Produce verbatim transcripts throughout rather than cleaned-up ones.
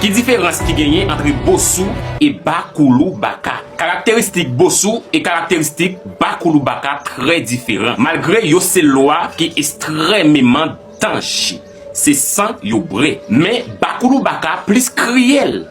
Ki diferans ki genyen ant Bosou e Bakoulou Baka? Karakteristik Bosou e karakteristik Bakoulou Baka trè diferan. Malgre yo se lwa ki ekstrèmeman danje, se san yo bwè. Men Bakoulou Baka plis kriyèl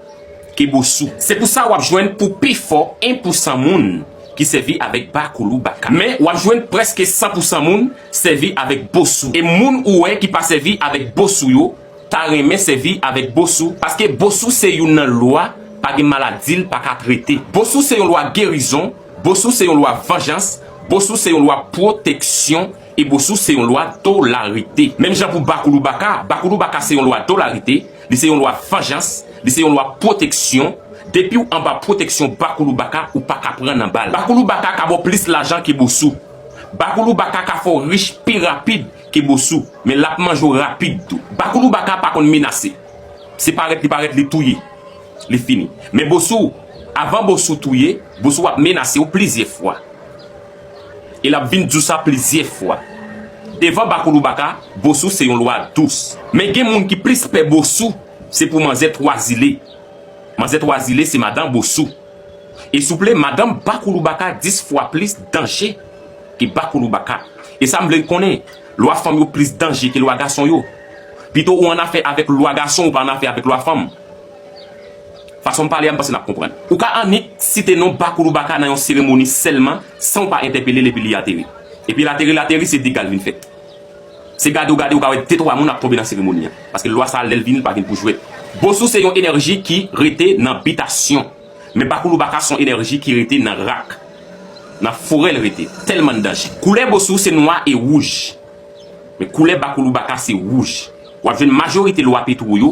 ke Bosou. Se pou sa w ap jwenn pou pi fò en pou san moun ki sèvi avèk Bakoulou Baka. Men w ap jwenn prèske san pou san moun sèvi avèk Bosou. E moun ou wè ki pa sèvi avèk Bosou yo, ta renmen sèvi avèk Bosou, paske Bosou se youn nan lwa pa gen maladi l pa ka trete. Bosou se yon lwa gerizon, Bosou se yon lwa vanjans, Bosou se yon lwa pwoteksyon, e Bosou se yon lwa dolarite. Menm jan pou Bakoulou Baka, Bakoulou Baka se yon lwa dolarite, li se yon lwa vanjans, li se yon lwa pwoteksyon. Depi w anba pwoteksyon Bakoulou Baka, ou pa ka pran nan bal. Bakoulou Baka ka ba w plis lajan ke Bosou. Bakoulou Baka ka fè w rich pi rapid ke Bosou, men l ap manje w rapid tou. Bakoulou Baka pa konn menase. Se parèt li parèt, li touye. Li fini. Men Bosou, avan Bosou touye, Bosou ap menase w plizyè fwa. E l ap vin di w sa plizyè fwa. Devan Bakoulou Baka, Bosou se yon lwa dous. Men gen moun ki plis pè Bosou, se pou manzè Twazile. Manzè Twazile se madan Bosou. E souple, madanm Bakoulou Baka dis fwa plis danje ke Bakoulou Baka. E sa m vle l konnen, lwa fanm yo plis danje ke lwa gason yo. Pito ou annafè avèk lwa gason, ou pa annafè avèk lwa fanm. Fason m pale a, m panse n ap konprann. Ou ka annik site non Bakoulou Baka nan yon seremoni sèlman, san w pa entèpele l epi li ateri. Epi l ateri, l ateri, se dega l vin fè. Se gade w gade, ou ka wè de twa moun ap tonbe nan seremoni an. Paske lwa sa a, lè l vini, li pa vin pou jwèt. Bosou se yon enèji ki rete nan bitasyon. Men Bakoulou Baka se yon enèji ki rete nan rak. Nan forè l rete. Tèlman l danje. Koulè Bosou se nwa e wouj. Men koulè Bakoulou Baka se wouj. W ap jwenn majorite lwa Petwo yo,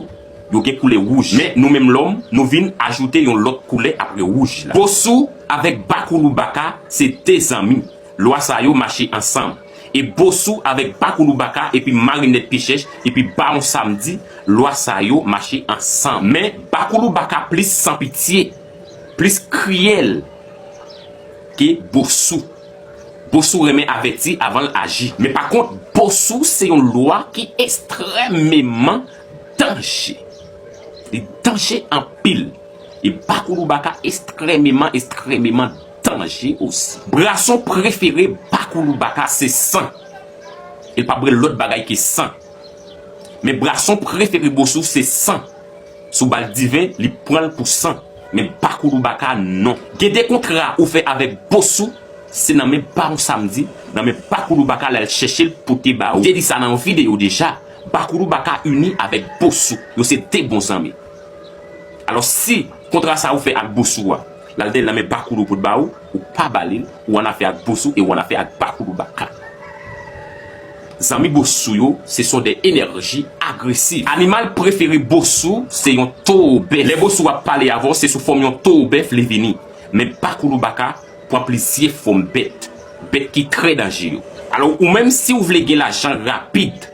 yo gen koulè wouj. Men nou menm lòm, nou vin ajoute yon lòt koulè apre wouj la. Bosou avèk Bakoulou Baka se de zanmi. Lwa sa yo mache ansanm. E Bosou avèk Bakoulou Baka epi Marinèt Pye Chèch epi Bawon Samdi, lwa sa yo mache ansanm. Men Bakoulou Baka plis san pitye, plis kriyèl ke Bosou. Bosou renmen avèti avan l aji. Men pa kont, Bosou se yon lwa ki ekstrèmeman danje. Li danje anpil. E Bakoulou Baka ekstrèmeman, ekstrèmeman danje osi. Bwason prefere Bakoulou Baka se san. E l pa bwè lòt bagay ke san. Men bwason prefere Bosou se san. Si w ba l diven, li pran l pou san. Men Bakoulou Baka, non. Gen de kontra ou fè avèk Bosou, se nan men Bawon Samdi, nan men Bakoulou Baka l al chèche l pote ba ou. M te di sa nan yon videyo deja, Bakoulou Baka ini avèk Bosou. Yo se de bon zanmi. Alò, si kontra sa ou fè ak Bosou a, l al dèyè l nan men Bakoulou pou l ba ou, ou pa ba li l, ou annafè ak Bosou e ou annafè ak Bakoulou Baka. Zanmi Bosou yo, se son de enèji agresiv. Animal prefere Bosou, se yon towo bèf. Lè Bosou ap pale avè w, se sou fòm yon towo bèf li vini. Men Bakoulou Baka pran plizyè fòm bèt. Bèt ki trè danje yo. Alò, ou menm, si w vle gen lajan rapid,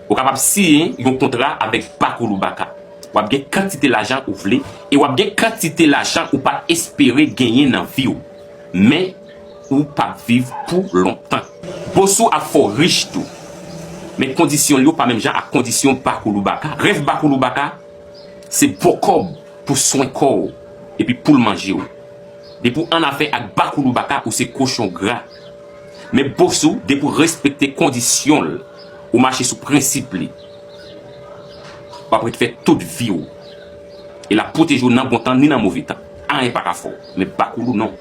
ou kapab siyen yon kontra avèk Bakoulou Baka. W ap gen kantite lajan ou vle, e w ap gen kantite lajan ou pa t espere genyen nan vi w. Men, ou p ap viv pou lontan. Bosou ap fè w rich tou. Men kondisyon l yo pa menm jan ak kondisyon Bakoulou Baka. Rèv Bakoulou Baka, se ba w kòb pou swen kò w, epi pou l manje w. Depi w annafè ak Bakoulou Baka, ou se kochon gra. Men Bosou, depi w respekte kondisyon l, ou mache sou prensip li, w ap ret fè tout vi w. E l ap pwoteje w nan bon tan ni nan move tan. Anyen pa ka fè w. Men Bakoulou non.